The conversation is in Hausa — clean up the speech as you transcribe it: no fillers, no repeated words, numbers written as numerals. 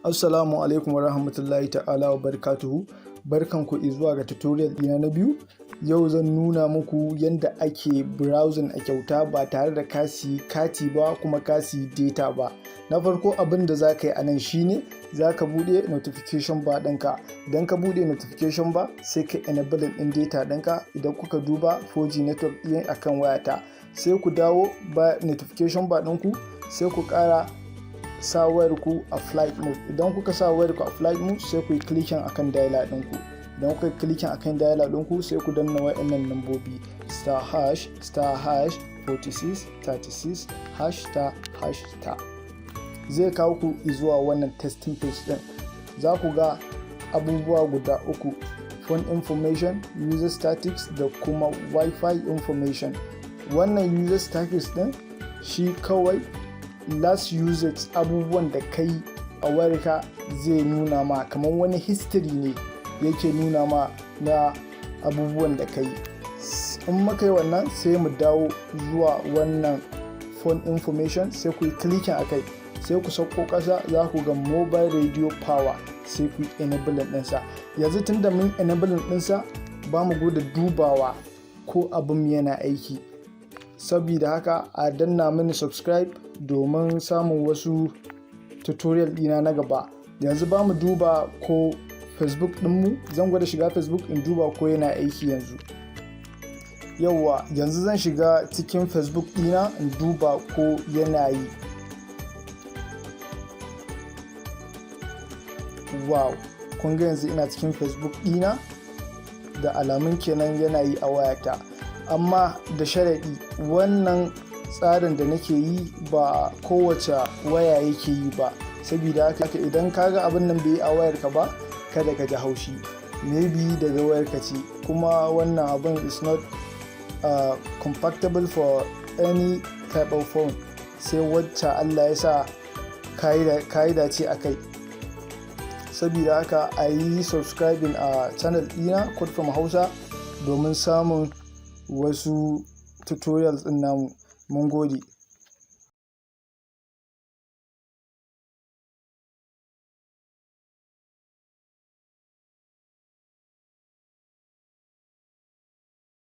Assalamu alaikum wa rahmatullahi ta'ala wa barakatuhu. Barkanku zuwa ga tutorial ɗina na biyu. Yau zan nuna muku yadda ake browsing a kyauta ba tare da ka siyi kati ba kuma ka siyi data ba. Na farko, abin da za ka yi a nan shine za ka buɗe notification bar ɗinka. Idan ka buɗe notification bar, sai ka enable ɗin data ɗinka. Idan kuka duba, 4G network ɗin akan wayata. Sai ku dawo ba notification bar ɗinku, sai ku ƙara sa wayar ku a flight mode. Idan kuka sa wayar ku a flight mode, sai ku yi clicking akan dialer ɗinku. Idan kuka yi clicking akan dialer ɗinku, sai ku danna wayannan lambobi: *#*#46 36 #*#*. Zai kawo ku zuwa wannan testing page ɗin. Za ku ga abubuwa guda uku: phone information, user statistics da kuma Wi-Fi information. Wannan user statistics ɗin shi kawai last usage, abubuwan da kai a wayarka zai nuna ma, kamar wani history ne yake nuna ma na abubuwan da kai. In muka yi wannan, sai mu dawo zuwa wannan phone information, sai ku yi clicking akai, sai ku sauko ƙasa, za ku ga mobile radio power, sai ku yi enabling ɗinsa. Yanzu tunda mun enabling ɗinsa, ba mu gwada dubawa ko abin yana aiki. Saboda haka a danna mini subscribe domin samun wasu tutorial ɗina na gaba. Yanzu ba mu duba ko Facebook ɗinmu. Zan gwada shiga Facebook in duba ko yana aiki yanzu. Yauwa, yanzu zan shiga cikin Facebook ɗina in duba ko yana yi. Wow, kun ga yanzu ina cikin Facebook ɗina, da alamun kenan yana yi a wayata. Amma da sharaɗi, wannan tsarin da nake yi ba kowace waya yake yi ba. Saboda haka idan ka ga abin nan bai yi a wayarka ba, kada ka ji haushi, maybe daga wayarka ce. Kuma wannan abin is not compatible for any type of phone, sai wacce Allah ya sa kayi dace a kai. Saboda haka a yi subscribing a channel ɗina, Code from Hausa, domin samun wasu tutorials ɗin namu. Mun gode.